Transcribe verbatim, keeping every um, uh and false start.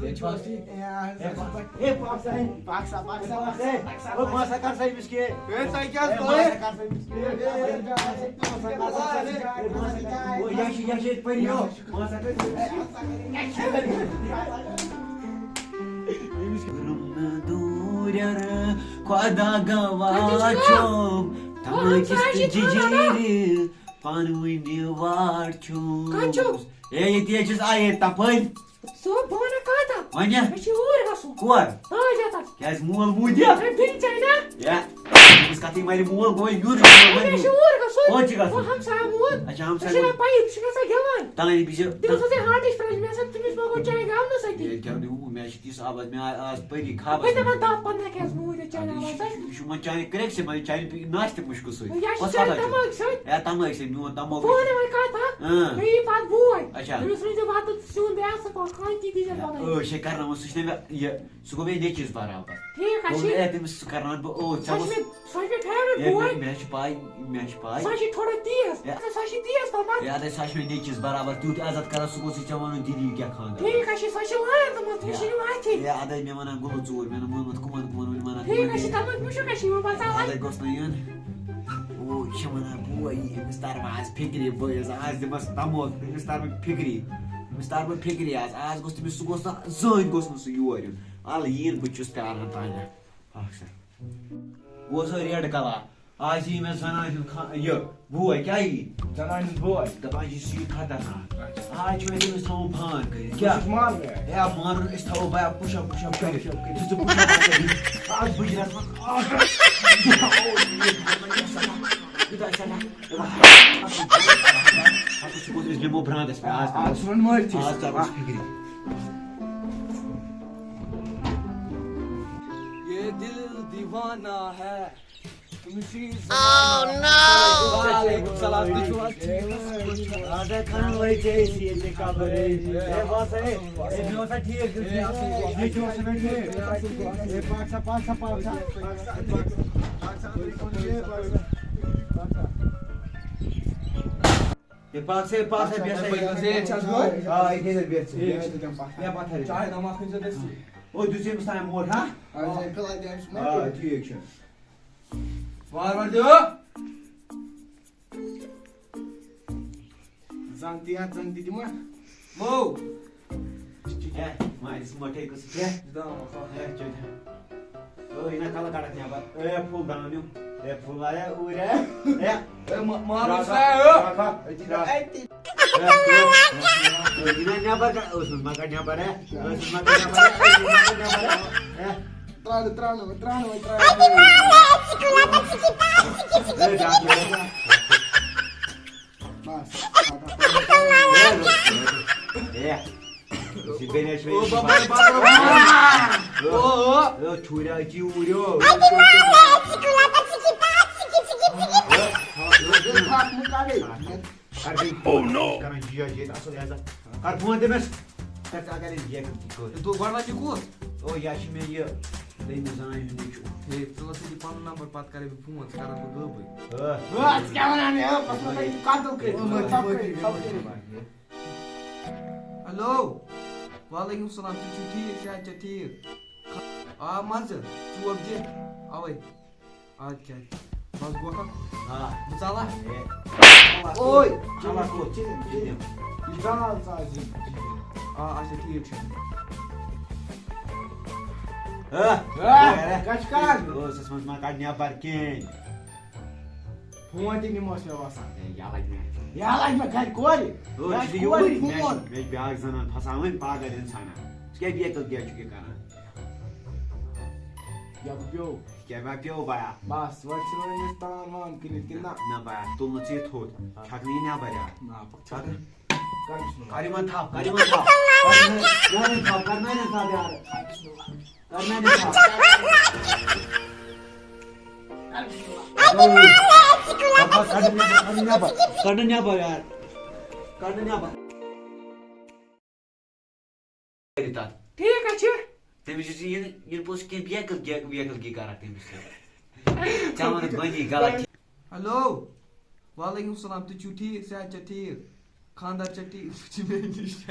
ہے، پاک سا، ہے، پاک سا، پاک سا، پاک سا، پاک سا۔ ہے، پاک سا کر سا أمِس کینٛہہ۔ ہے، تۄہہِ کیٛاہ ہے، حظ پاک گوٚو؟ سا کر سا أمِس کینٛہہ۔ ہے، پاک سا کر سا أمِس کینٛہہ۔ ہے، پاک سا کر۔ او، یہِ چھِ، یہِ چھِ ییٚتہِ پٔرِو۔ پاک سا کر۔ أمِس کیٛاہ؟ دوٗرٮ۪ر خۄدا گواہ چھُم، تَمٲکِس تہٕ جِجیٖرِ پانہٕ ؤنۍ واٹھ چھُم۔ کَتہِ چھُ؟ ہے، ییٚتی حظ چھُس، آ، ییٚتہِ تَپٲرۍ۔ سُہ بہٕ وَنہٕ کَتھ اَکھ۔ وَنہِ؟ مےٚ چھُ اوٗرۍ گژھُن۔ کور؟ حاجَتَس۔ کیٛازِ مول موٗد یا؟ ہے، بیٚنہِ چانہِ نا۔ یا، أمِس کَتھٕے مَرِ مول، گوٚو یوٗرٕ، ہے، مول مےٚ چھُ مَرِ۔ اوٗرۍ گژھُن۔ کوٚت چھُ گژھُن؟ ہُہ ہمسایہِ مول۔ اچھا، ہمسایہِ مےٚ چھُ مول۔ پَیی، سُہ چھُ گژھان گٮ۪وَن۔ تَلان یہِ بِزِ-، تٔمِس اوس یہِ ہاٹٕچ پرٛابلِم، مےٚ آسان تٔمِس ما گوٚو چانہِ گٮ۪ونہٕ سۭتی۔ ہے، گٮ۪ونہٕ، مےٚ چھِ تِژھ آواز، مےٚ آ-، آز پٔری خابَس بہٕ منٛز۔ دَپان دَپ پَنٛداہ کیٛازِ موٗد یہِ چانہِ اَدٕ یہِ آوازَے؟ چھُ، یہِ چھُ وۄنۍ چانہِ کرٛٮ۪کہِ سۭتۍ، وۄنۍ چانہِ ناچ تہِ مُشکہٕ سۭتۍ۔ یا چھُ کۄس چانہِ کَتھ حظ چھِ؟ دٮ۪ماغ سۭتۍ۔ یا تَمٲے سۭتۍ، میون دٮ۪ماغ بہٕ وَنہٕ وۄنۍ کَتھ اَکھ۔ اۭں۔ مےٚ یی پَتہٕ بوے۔ اچھا۔ تٔمِس ؤنۍزِ وَتہٕ سیُن بیٚیہِ آسہٕ پَتہٕ کانٛہہ تہِ دیٖزٮ۪س بَنٲوِتھ۔ أہ، أہ، چھے کَرناوُن، سُہ چھُنہٕ مےٚ یہِ، سُہ گوٚو مےٚ نیٚچِوِس برابر۔ ٹھیٖک حظ گوٚو چھُ۔ مےٚ تٔمِس سُہ کَرناوَن بہٕ، أہ، ژےٚ سۄ چھِ ووٚن-، مےٚ، سۄ چھِ مےٚ favourite ہے، بوے۔ مےٚ، مےٚ چھِ پَے، مےٚ چھِ پَے۔ سۄ چھِ تھوڑا تیز۔ ہے۔ سۄ چھِ تیز پَہمَتھ۔ ہے، اَدٕ سۄ چھِ مےٚ نیٚچِوِس برابر، تیُتھ عزت کَران، سُہ گوٚژھ ژےٚ وَنُن، دِدی کیٛاہ خانٛدر۔ ٹھیٖک حظ چھِ، سۄ چھِ وَنان تِمَن، تُہۍ ہے۔ چھِو نہٕ اَتھِ۔ ہے، اَدٕ مےٚ وَنان گوٚو ژوٗر، مےٚ نہٕ ووٚنمُت کٕمَن، کٕمَن ووٚن، وَنان ٹھیٖک تِمَن حظ چھِ، تِمَن وٕچھِو کَشمیٖر منٛز ژَلان۔ اَدٕ گوٚژھ نہٕ یُن۔ او، یہِ چھِ وَنان، بوے، یی أمِس تَرٕ وۄنۍ آز فِکرِ، بہٕ یَس آز دِمَس تَموکھ، أمِس تَرٕ بہٕ فِکرِ، أمِس تَرٕ بہٕ فِکرِ آز، آز گوٚژھ تٔمِس، سُہ گوٚژھ نہٕ، زٕہٕنۍ گوٚژھ نہٕ سُہ یور یُن۔ اَلہٕ یِیِن، بہٕ چھُس پیاران تانۍ۔ اَکھ سا۔ بہٕ اوسُس ریڈ کَلر۔ آز یی مےٚ زنانہِ ہُنٛد خا-، یہِ، بوے، کیٛاہ یی؟ زنانہِ ہُنٛد بوے۔ دَپان، یہِ چھُ یہِ خطرناک۔ آز چھُ اَسہِ أمِس تھاوُن بان کٔرِتھ۔ کیٛاہ؟ سُہ چھُ مارُن اَسہِ۔ ہے، مارُن، أسۍ تھاوو بیا push up، push up کٔرِتھ۔ Push up کٔرِتھ۔ ژٕ چھُکھ push up کٔرِتھ۔ اَتھ بٕجرَس منٛز اَکھ۔ یوٗتاہ چھُ سٮ۪ٹھاہ۔ پَتہٕ چھُ گوٚمُت أسۍ بیٚہمو برٛانٛدَس پٮ۪ٹھ۔ آز آز ژھٕنُن مٲرِتھٕے۔ آز تَرو أسۍ فِکرِ۔ یہ دل دیوانہ ہے۔ Oh no! وعلیکم السلام، تُہۍ چھِو حظ ٹھیٖک؟ آز ہے کھنٛڈ لٲگۍ ژےٚ أسۍ ییٚتہِ قبر، ہے۔ ہے، بہٕ ہسا، ہے، ہے، مےٚ اوسا ٹھیٖک دیُتمُت؟ ییٚتہِ اوس مےٚ ٹھیٖک۔ ہے، پَکھ سا، پَکھ سا، پَکھ سا۔ ہے، پَکھ سا، ہے، پَکھ سا، بیٚہہ سا۔ ہے، پَکھ سا، ہے، چھَس بہٕ۔ آ، ییٚتہِ بیٚہہ ژٕ۔ ہے، پَتھَر۔ چاے دَماغ کھٔنۍ زیو تٔتھۍ سۭتۍ۔ او، دیُت ژےٚ أمِس تام موٹ، ہا؟ آ، ٹھیٖک چھُ۔ وارٕ وارٕ دِیو۔ زنگ تہِ یا زنگ تہِ دِمہ۔ مو۔ ہے، ماجہِ سۭتۍ مۄٹھے کُس چھےٚ؟ زدان مۄکھا۔ ہے، چٔلۍ۔ او، یہِ نا کلہٕ کڑکھ نٮ۪بر۔ اے، پھُل دانیو۔ اے، پھُل آیا اوٗرۍ، اے۔ اے۔ اے، ما-، مارو راکھا، سا، اے۔ راکھا۔ اے، اے، اے، یہِ نا نٮ۪بر کڑ، اوس نہٕ مگر نٮ۪بر، اے۔ اوس نہٕ مگر نٮ۪بر، اے۔ اوس نہٕ مگر نٮ۪بر، اے۔ اے۔ ترٛاونہٕ، ترٛاونہٕ، وۄنۍ ترٛاونہٕ، وۄنۍ ترٛاونہٕ۔ A, doctor. Bus. A, A. یہِ چھِ گَرِ اَسہِ او، بابا، بابا، بابا۔ او، او۔ او، چھُریا، أتی اوٗرۍ، او۔ Oh no! کَران جی، جی، اَصٕل عزت۔ کَر فون تٔمِس۔ کَر ژٕ اگر أمۍ یہِ کٔر۔ تو گۄڈٕ وَن یہِ کُس؟ او، یہِ چھِ مےٚ یہِ، دوٚیمِس زنانہِ ہُنٛد نیٚچوٗ۔ ہے، ژٕ وَن یہِ پَنُن نمبر، پَتہٕ کَرے بہٕ فون، ژٕ کَرَکھ بہٕ غٲبٕے۔ ہہ۔ ہہ، ژٕ کیٛاہ وَنان مےٚ؟ ہہ، پَتہٕ وَنان یہِ قتل کٔرِتھ۔ ژھۄپہٕ کٔرِتھ، ژھۄپہٕ کٔرِتھ۔ ہیلو، وعلیکم السلام، تُہۍ چھِو ٹھیٖک، صحت چھا ٹھیٖک؟ آ، مَزٕ، ژوب دِ، اَوَے۔ اَدٕ کیٛاہ، بَس گوٚو کَتھ؟ آ۔ بہٕ ژَلہٕ ہا؟ اے۔ اوے۔ چَلہٕ ہا کوٚت؟ یہِ ژَلہٕ ہا ژٕ آز یہِ۔ آ، اچھا، ٹھیٖک چھُ۔ ہہ؟ ہہ؟ کَتہِ چھُ کَر؟ ٲسَس منٛز ما کَڑ نٮ۪بَر کِہیٖنۍ۔ فون تہِ نِموس مےٚ باسان۔ ہے، یَلہٕ مےٚ۔ یَلہٕ مےٚ گَرِ کورِ۔ ٲ، مےٚ ژٕ چھِ کورِ یوٗرۍ، مےٚ فون۔ چھِ، مےٚ چھِ بیٛاکھ زَنان پھَساوٕنۍ، پاگل اِنسانا۔ ژٕ کیٛاہ بیقٕل کیٛاہ چھُکھ یہِ کَران؟ یَپہٕ پیوٚو۔ کیٛاہ ما پیوٚو بایا؟ بَس، وۄنۍ چھِ وۄنۍ أمِس تان وان کٔرِتھ کِنہٕ نہ؟ نہ بایا، تُل نہٕ ژٕ یہِ تھوٚد۔ آ۔ چھَکھ نہٕ یہِ نٮ۪بَر یارٕ۔ نہ، پَکھ ژٕ۔ چھَکھ نہٕ۔ کَر بِسمِللہ۔ کَر یِمَن تھَپھ، کَر یِمَن تھَپھ۔ کَر یِمَن، کَر یِمَن تھَپھ، کَر نہٕ یِمَن تھَپھ یارٕ۔ کَر بِسمِللہ۔ کَر نہٕ یِمَن تھَپھ۔ کَر بِسمِللہ۔ کَڑُن نٮ۪بَر، کَڑُن نٮ۪بَر، کَڑُن نٮ۪بَر یارٕ۔ کَڑُن نٮ۪بَر۔ کٔرِتھ تَتھ۔ ٹھیٖک حظ چھُ۔ تٔمِس یُس یہِ یِنہٕ، یِنہٕ پوٚز کینٛہہ، بیکٕل، بیکٕل، بیکٕل کی کَرَکھ تٔمِس سۭتۍ۔ ژےٚ ووٚنُتھ گۄڈٕنی غلط۔ ہیلو، وعلیکم السلام، تُہۍ چھِو ٹھیٖک، صحت چھا ٹھیٖک؟ خانٛدار چھا ٹھیٖک؟ سُہ چھُ مےٚ نِش۔